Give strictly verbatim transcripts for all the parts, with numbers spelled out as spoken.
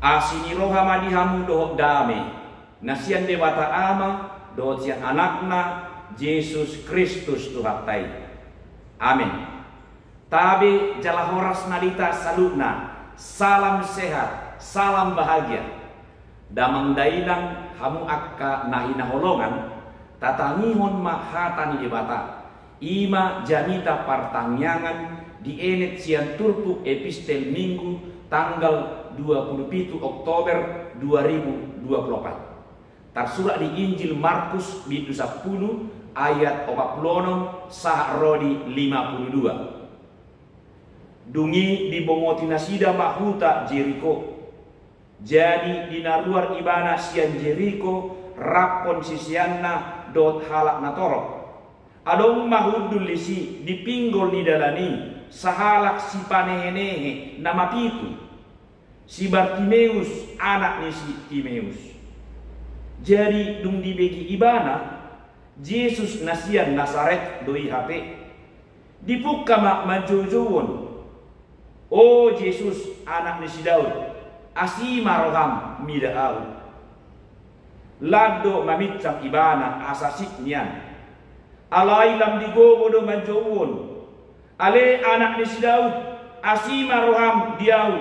Asi ni roha ma di hamu dohot dame, na sian Debata Ama dohot sian Anakna, Jesus Kristus Tuhanta i. Amen. Tabe jala horas ma di hita saluhutna, salam sehat, salam bahagia. Damang dainang, hamu angka na hinaholongan, tatangihon ma hata ni Debata. I ma jamita partangiangan dienet sian turpuk epistel Minggu tanggal dua puluh pitu Oktober dua ribu dua puluh opat. Tarsurat di Injil Markus bindu sampulu ayat opat puluh onom sahat ro di lima puluh dua. Dung i dibongoti nasida ma huta Jeriko. Jadi di na ruar ibana sian Jeriko rap hon siseanna dohot halak na torop. Adong ma hundul disi di pinggol ni dalan i sahalak sipanehenehe na mapitu, si Bartimeus, anak ni si Timeus. Jadi dung dibege ibana, Jesus na sian Nasaret do i hape, dipungka ma manjoujouhon: O Jesus, Anak ni si Daud, asi ma roham mida ahu. Lan do maminsang ibana asa sip nian. Alai lam digogo do manjouhon: Ale Anak ni si Daud, asi ma roham di ahu.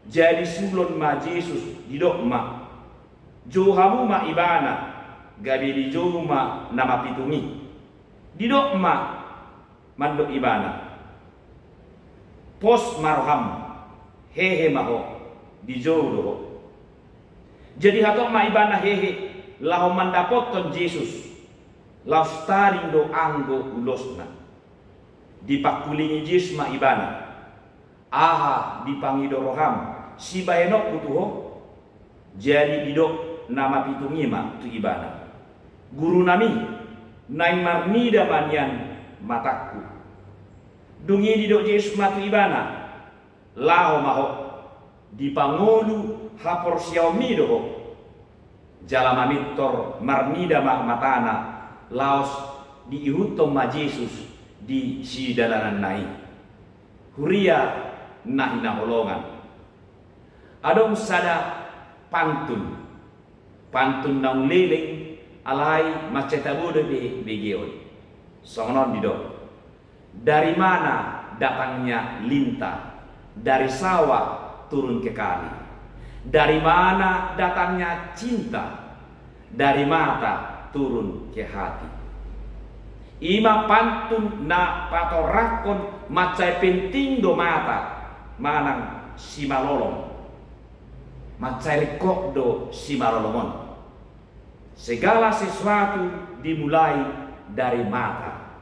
Jadi sulon ma Jesus, didok ma: Jou hamu ma ibana. Gabe dijou ma na mapitung i. Didok ma mandok ibana: Pos ma roham, hehe ma ho. Dijou do ho. Jadi hatop ma ibana hehe laho mandapothon Jesus. Laos tading do anggo ulosna. Dipangkulingi Jesus ma ibana: Aha dipangido roham, sibahenonku tu ho? Jadi didok na mapitung i ma tu ibana: Gurunami, naeng marnida ma nian matangku. Dung i didok Jesus ma tu ibana: Laho ma ho, dipangolu haporseaonmi do ho. Jala mamintor marnida ma matana, laos diihuthon ma Jesus di sidalananna i. Huria na hinaholongan, adong sada pantun. Pantun naung leleng, alai mansai tabo do be begeon. Songon on didok: Dari mana datangnya lintah? Dari sawah turun ke kali. Dari mana datangnya cinta? Dari mata turun ke hati. I ma pantun na patorangkon mansai penting do mata manang simalolong. Mansai ringkot do simalolong on. Segala sesuatu dimulai dari mata.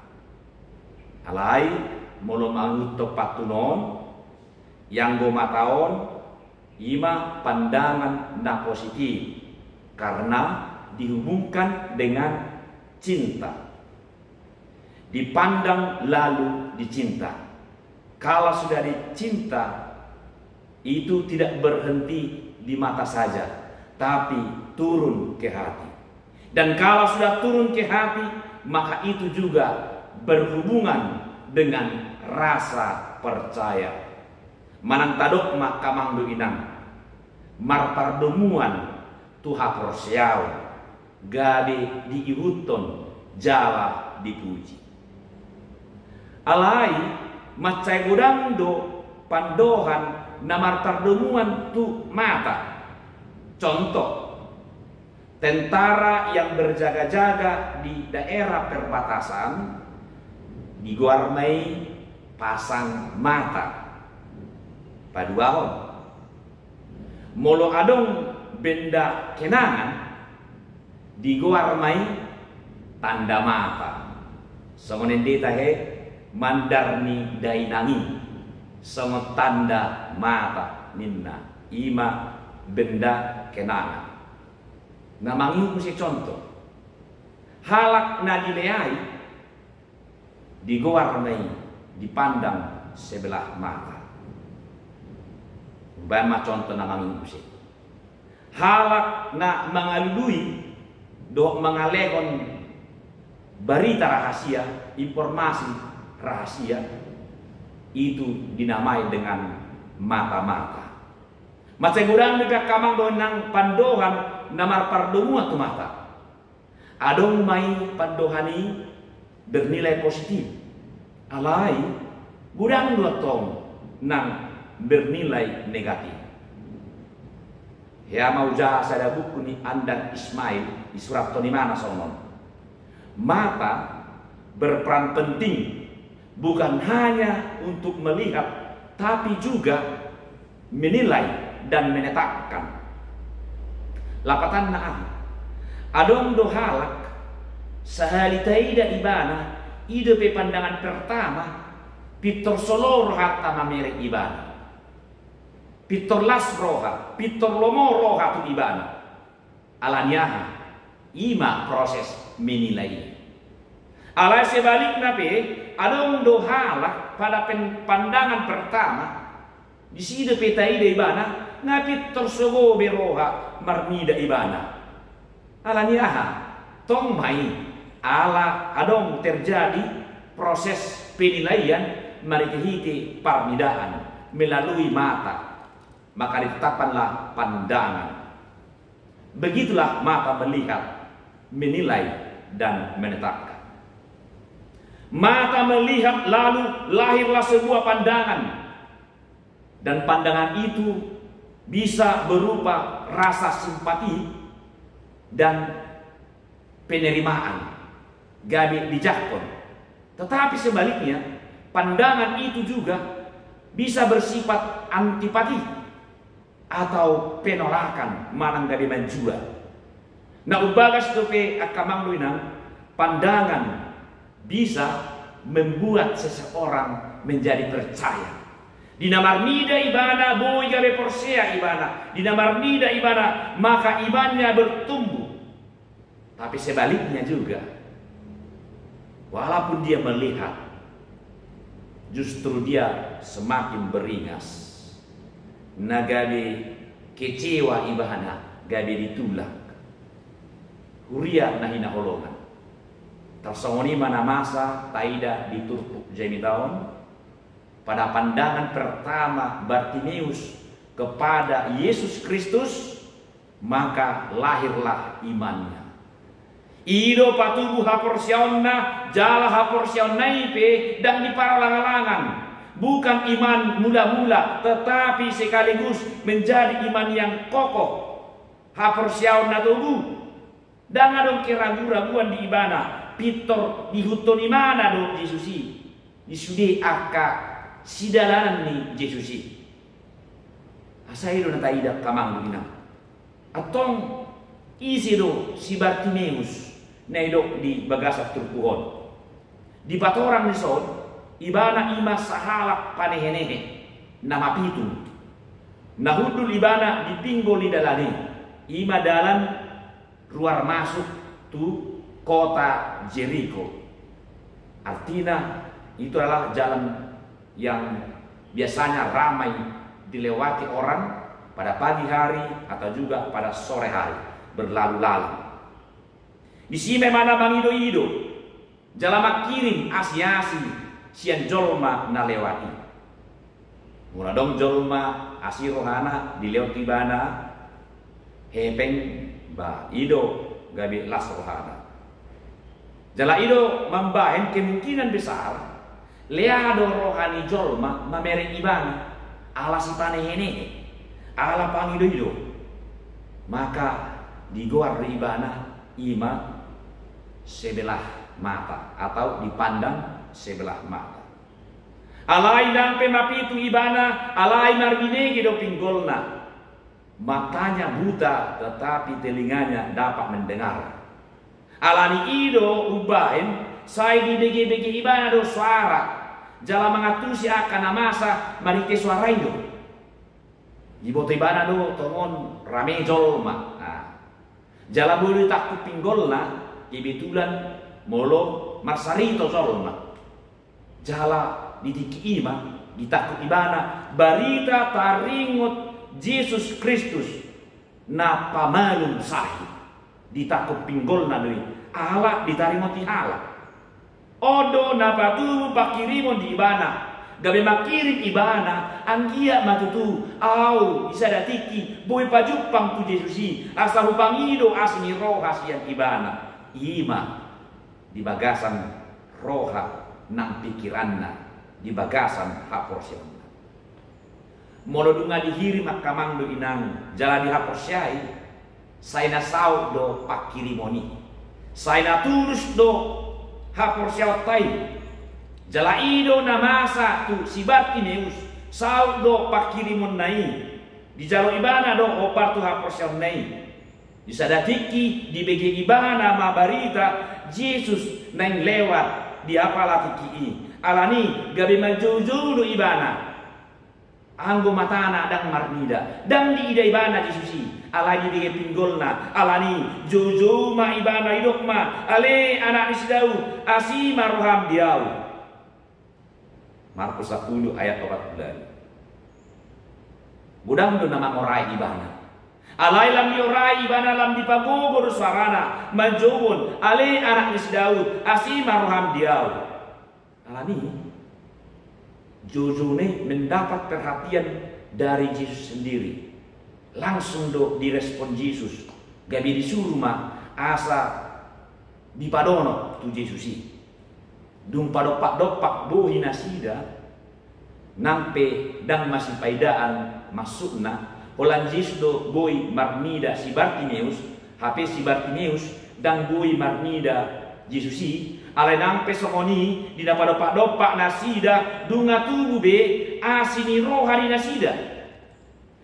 Alai molo mangihuthon pantun on, ianggo mata on, i ma pandangan na positif, karena dihubungkan dengan cinta. Dipandang lalu dicinta. Kalau sudah dicinta, itu tidak berhenti di mata saja, tapi turun ke hati. Dan kalau sudah turun ke hati, maka itu juga berhubungan dengan rasa percaya. Manang tadok ma, amang dohot inang, marpardomuan tu haporseaon, gabe diihuthon jala dipuji. Alai mansai godang do pandohan na marpardomuan tu mata. Contoh, tentara yang berjaga-jaga di daerah perbatasan digoar ma i pasang mata. Paduahon, molo adong benda kenangan, digoar ma i tanda mata. Songon ende tahe, mandar ni dainang i songon tanda mata ninna, i ma benda kenangan. Na mangihut muse contoh, halak na dileai digoar ma i dipandang sebelah mata. Baen ma contoh na mangihut muse. Halak na mangalului dohot mangalehon barita rahasia, informasi rahasia, itu dinamai dengan mata-mata. Mansai godang dope angka amang dohot inang pandohan na marpardomuan tu mata. Adong ma i pandohan i bernilai positif. Alai godang do antong nang bernilai negatif. Hea ma hujaha sada buku ni Andar Ismail, disurathon ibana songon on. Mata berperan penting bukan hanya untuk melihat, tapi juga menilai dan menetapkan. Lapatanna aha? Adong do halak sahali taida ibana, i dope pandangan pertama, pintor solo rohanta mamere ibana. Pintor las roha, pintor lomo roha tu ibana. Alani aha? I ma proses menilai i. Alai sebalikna pe, adong do halak pada pen-, pandangan pertama, disi dope taida ibana, nga pintor sogo be roha marnida ibana. Alani aha? Tong ma i, ala adong terjadi proses penilaian marhite-hite parnidaan melalui mata. Maka ditetapkanlah pandangan. Begitulah mata melihat, menilai, dan menetapkan. Mata melihat, lalu lahirlah sebuah pandangan. Dan pandangan itu bisa berupa rasa simpati dan penerimaan, gabe dijangkon. Tetapi sebaliknya, pandangan itu juga bisa bersifat antipati atau penolakan manang gabe manjua. Na umbagas dope angka amang dohot inang, pandangan bisa membuat seseorang menjadi percaya. Di na marnida ibana boi gabe porsea ibana, di na marnida ibana maka imannya bertumbuh. Tapi sebaliknya juga, walaupun dia melihat, justru dia semakin beringas. Na gabe kecewa ibana, gabe ditulak. Huria na hinaholongan. Tarsongon i ma na masa taida di turpuk jamita on, pada pandangan pertama Bartimeus kepada Yesus Kristus, maka lahirlah imannya. I do patubu haporseaonna, jala haporseaonna i pe ndang diparlangalangan. Bukan iman mula-mula, tetapi sekaligus menjadi iman yang kokoh. Haporseaon na togu. Ndang adong keragu-raguan di ibana, pintor diihuthon ibana do Jesus i di sude angka sidalanan ni Jesus i. Asa i do na taida angka amang dohot inang. Antong ise do si Bartimeus na didok di bagasan turpuk on? Dipatorang dison, ibana i ma sahalak panehenehe na mapitung. Na hundul ibana di pinggol ni dalan i, i ma dalan ruar masuk tu kota Jeriko. Artina, itu adalah jalan yang biasanya ramai dilewati orang pada pagi hari atau juga pada sore hari, berlalu lalang. Disi ma ibana mangido-ido jala mangkirim asi-asi sian jolma na lewat i. Molo adong jolma asi rohana dilehon tu ibana hepeng, ba i do gabe las rohana. Jala i do mambahen kemungkinan besar lea do roha ni jolma mamere ibana, ala sipanehenehe, ala pangido-ido. Maka digoar do ibana i ma sebelah mata atau dipandang sebelah mata. Alai ndang pe mapitung ibana, alai marbinege do pinggolna. Matanya buta, tetapi telinganya dapat mendengar. Alani i do umbahen sai dibege-bege ibana do soara, jala mangantusi angka na masa marhite soara i do. Diboto ibana do tongon rame jolma. Nah. Jala molo ditangkup pinggolna, kebetulan molo marsarito jolma. Jala di tingki i ma ditangkup ibana barita taringot Jesus Kristus na pamalum sahit. Ditangkup pinggolna do i, ala ditaringoti halak. On do na patubu pangkirimon di ibana, Gabe mangkirim ibana, anggiat ma tutu ahu di sada tingki boi pajumpang tu Jesus i, asa hupangido asi ni roha sian ibana. I ma di bagasan roha nang pingkiranna, di bagasan haporseaonna. Molo dung dihirim angka amang dohot inang jala dihaporseai, sai na saut do pangkirimon i. Sai na tulus do haporseaonta i. Jala i do na masa tu si Bartimeus, saut do pangkirimonna i. Dijalo ibana do hombar tu haporseaonna i. Di sada tingki dibege ibana ma barita Jesus naeng lewat di apala tingki i. Alani gabe manjoujou do ibana. Anggo matana ndang marnida, ndang diida ibana Jesus i, alai dibege pinggolna. Alani joujou ma ibana, didok ma: Ale anak ni si Daud, asi ma roham di ahu. Markus sampulu ayat opat pulu lima. Godang do na mangorai ibana. Alai lam diorai ibana, lam dipagogo do soarana manjouhon: Ale anak ni si Daud, asi ma roham di ahu. Alani joujouna i mendapat perhatian dari Jesus sendiri. Langsung do direspon Jesus. Gabe disuru ma asa dipadonok tu Jesus i. Dung padompak-dompak bohi nasida, nang pe ndang masipaidaan maksudna, holan Jesus do boi marnida si Bartimeus. Hape si Bartimeus ndang boi marnida Jesus i. Alai nang pe songon i, di na padompak-dompak nasida, nunga tubu be asi ni roha di nasida.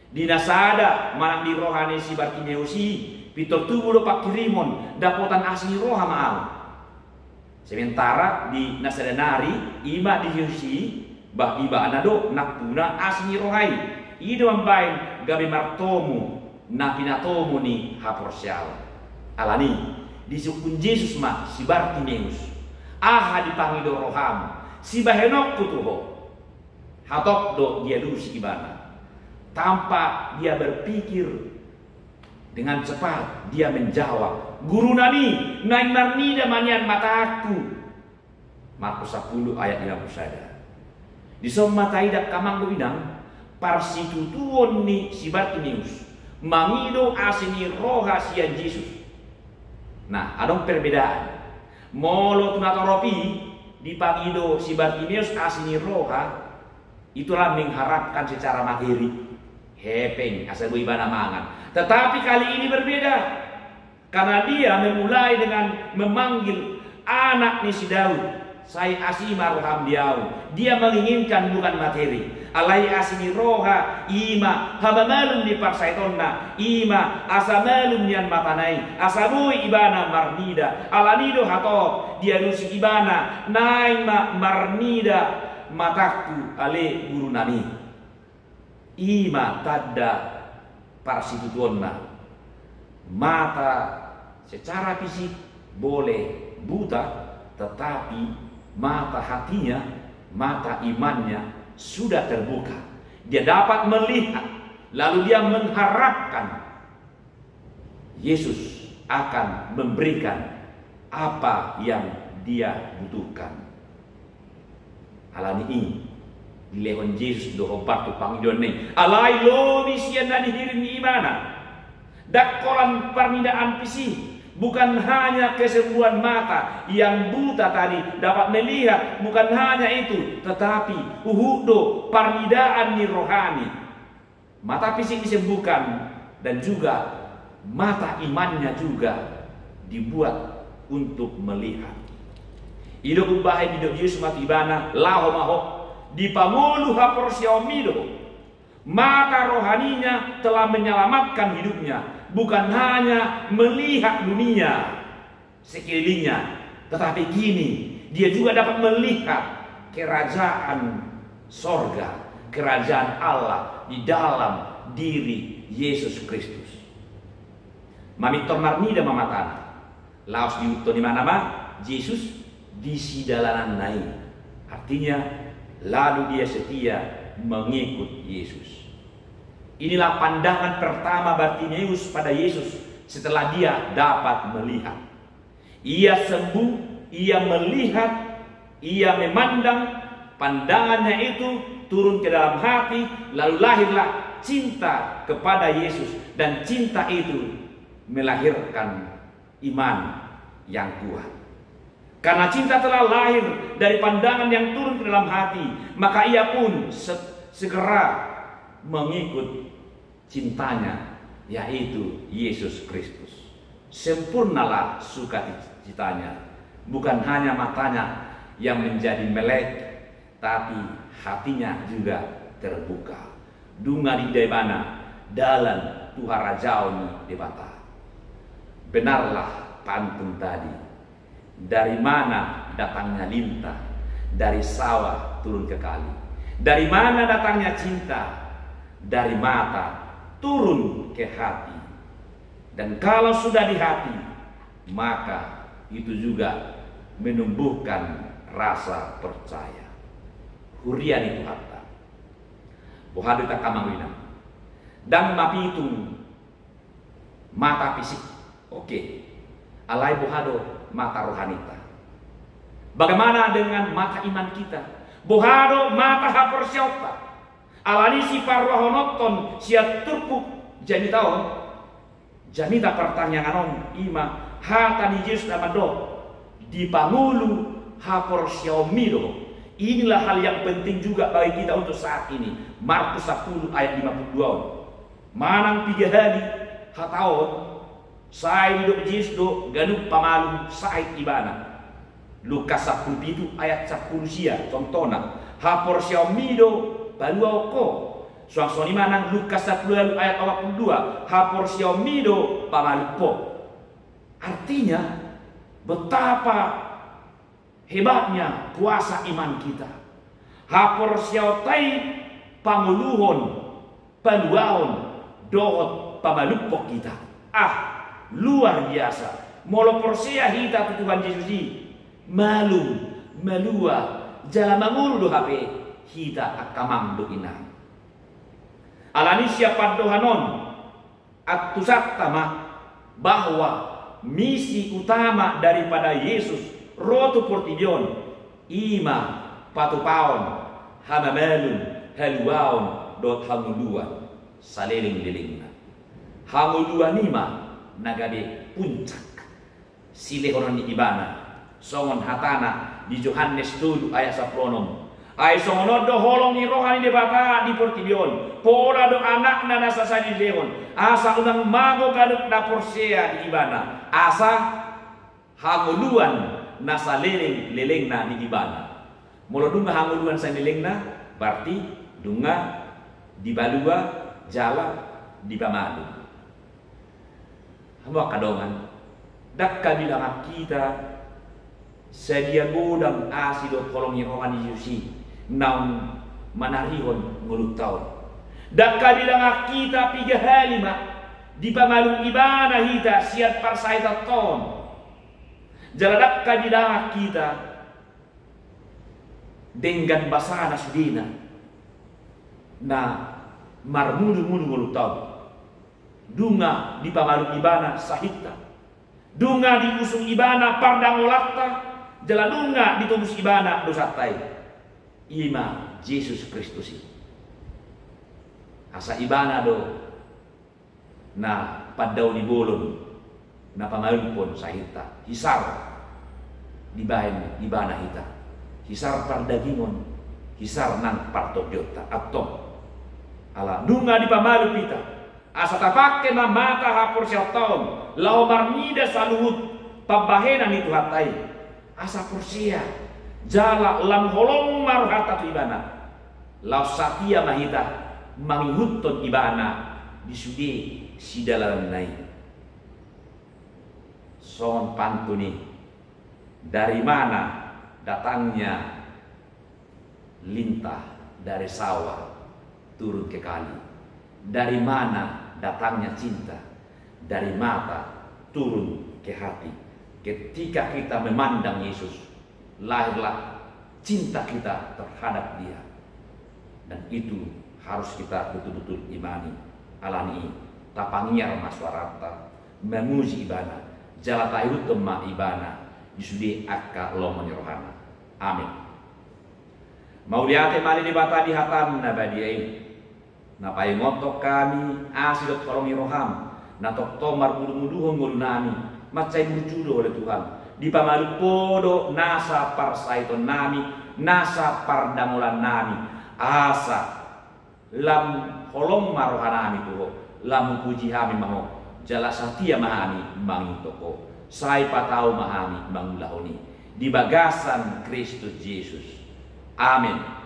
Di na sada manang di roha ni si Bartimeus i, pintor tubu do pangkirimon, dapotan asi ni roha ma ahu. Sementara di na sada nari, i ma di Jesus i, bah, ibana do nampuna asi ni roha i. I do mambahen gabe martomu na pinatomu ni haporseaon. Alani disungkun Jesus ma si Bartimeus: Aha dipangido roham? Sibahenonku tu ho. Hatop do dialusi ibana. Tanpa dia berpikir, dengan cepat dia menjawab: Guru nami, naeng marnida ma nian matangku. Markus sampulu ayat lima pulu sada. Dison ma taida angka amang dohot inang parsitutuon ni si Bartimeus mangido asi ni roha sian Jesus. Nah, adong perbedaan. Molo tu na torop i dipangido si Bartimeus asi ni roha, itulah mengharapkan secara materi. Hepeng, asa boi ibana mangan. Tetapi kali ini berbeda. Karena dia memulai dengan memanggil anak ni si Daud, sai asi ma roham di ahu. Dia menginginkan bukan materi, alai asi ni roha, i ma hababalum ni parsaitonna, i ma asa malum nian matana i, asa boi ibana marnida. Alani do hatop dialusi ibana: Naeng ma marnida matangku, ale guru nami. I ma tanda parsitutuonna. Mata secara fisik boleh buta, tetapi mata hatinya, mata imannya sudah terbuka. Dia dapat melihat, lalu dia mengharapkan Yesus akan memberikan apa yang dia butuhkan. Alani i dilehon Jesus do hombar tu pangidoanna i, alai lobi sian na dihirim ni ibana. Ndang holan parnidaan fisik, bukan hanya kesembuhan mata, yang buta tadi dapat melihat, bukan hanya itu, tetapi huhut do parnidaan ni rohani. Mata fisik disembuhkan dan juga mata imannya juga dibuat untuk melihat. I do umbahen didok Jesus ma tu ibana: Laho ma ho, dipangolu haporseaonmi do ho. Mata rohaninya telah menyelamatkan hidupnya, bukan hanya melihat dunia sekelilingnya, tetapi kini dia juga dapat melihat kerajaan sorga, kerajaan Allah di dalam diri Yesus Kristus. Mamintor marnida ma matana. Laos diihuthon ibana ma Jesus di sidalananna i. Artinya, lalu dia setia mengikut Yesus. Inilah pandangan pertama Bartimeus pada Yesus setelah dia dapat melihat. Ia sembuh, ia melihat, ia memandang, Pandangannya itu turun ke dalam hati, lalu lahirlah cinta kepada Yesus, dan cinta itu melahirkan iman yang kuat. Karena cinta telah lahir dari pandangan yang turun ke dalam hati, maka ia pun se-, segera mengikut cintanya, yaitu Yesus Kristus. Sempurnalah sukacitanya. Bukan hanya matanya yang menjadi melek, tapi hatinya juga terbuka. Nunga diida ibana dalan tu harajaon ni Debata. Benarlah pantun tadi. Dari mana datangnya lintah? Dari sawah turun ke kali. Dari mana datangnya cinta? Dari mata turun ke hati. Dan kalau sudah di hati, maka itu juga menumbuhkan rasa percaya. Huria ni Tuhanta. Boha do hita, angka amang inang? Ndang mapitung mata fisik. Oke. Alai boha do mata rohaninta? Bagaimana dengan mata iman kita? Boha do mata haporseaonta? Alani i siparrohahononton sian turpuk jamita on, jamita partangiangan on, i ma hata ni Jesus na mandok, dipangolu haporseaonmi do. Inilah hal yang penting juga bagi kita untuk saat ini. Markus sampulu ayat lima puluh dua on. Manang piga hali hata on, sai didok Jesus do ganup pamalum sahit ibana. Lukas sampulu pitu ayat sampulu sia, contohna, haporseaonmi do paluahon ho. Suang songon i manang Lukas sampulu ualu ayat opat puluh dua, haporseaonmi do pamalum ho. Artinya, betapa hebatnya kuasa iman kita. Haporseaonta i pangoluhon, paluahon dohot pamalumhon hita. Ah, luar biasa. Molo porsea hita tu Tuhan Jesus i, malum, malua, jala mangolu do hape hita, angka amang dohot inang. Alani i sian pandohan on, antusanta ma bahwa misi utama daripada Jesus ro tu portibi on, i ma patupaon hamamalum, haluaon dohot hangoluan saleleng-lelengna. Hangoluan i ma na gabe puncak silehonon ni ibana. Songon hatana di Johannes tolu ayat sampulu onom, ai songon on do holong ni roha ni Debata di portibi on, pola do Anakna na sasada dilehon, asa unang mago ganup na porsea di ibana, asa hangoluan na saleleng-lelengna di ibana. Molo nunga hangoluan salelengna, berarti nunga dipalua jala dipamalum. Hamu angka dongan, ndang habilangan hita sadia godang asi dohot holong ni roha ni Jesus i naung manarihon ngolunta on. Ndang habilangan hita piga hali ma dipamalum ibana hita sian parsahitanta on. Jala ndang habilangan hita denggan basana sudena na marmudumudu ngolunta on. Nunga dipamalum ibana sahitta. Nunga diusung ibana pardangolanta, jala nunga ditobus ibana dosanta i. I ma Jesus Kristus i. Asa ibana do na pandao ni bolon, na pamalumhon sahitta, hisar dibaen ibana hita, hisar pardagingon, hisar nang partondionta. Antong, ala nunga dipamalum hita, asa tapangke ma mata haporseaonta on laho marnida saluhut pambahenan ni Tuhanta i. Asa porsea, jala lam holong ma rohanta tu ibana, laos satia ma hita mangihuthon ibana di sude sidalananna i. Songon pantun i, dari mana datangnya lintah? Dari sawah turun ke kali. Dari mana datangnya cinta? Dari mata turun ke hati. Ketika kita memandang Yesus, lahirlah cinta kita terhadap Dia. Dan itu harus kita betul-betul imani. Alani i, tapangiar ma suaranta, mamuji Ibana, jala taihuthon ma Ibana di sude angka lomo ni rohana. Amin. Mauliate ma ale Debata di hataM na badia i, na paingothon hami asi dohot holong ni rohaM, na tongtong marmudumuduhon ngolunami, mansai burju do Ho ale Tuhan. Dipamalum Ho do nasa parsaitonnami, nasa pardangolannami, asa lam holong ma rohanami tu Ho, lam hupuji hami ma Ho, jala satia ma hami mangihuthon Ho. Sai patau ma hami mangulahon i di bagasan Kristus Jesus. Amen.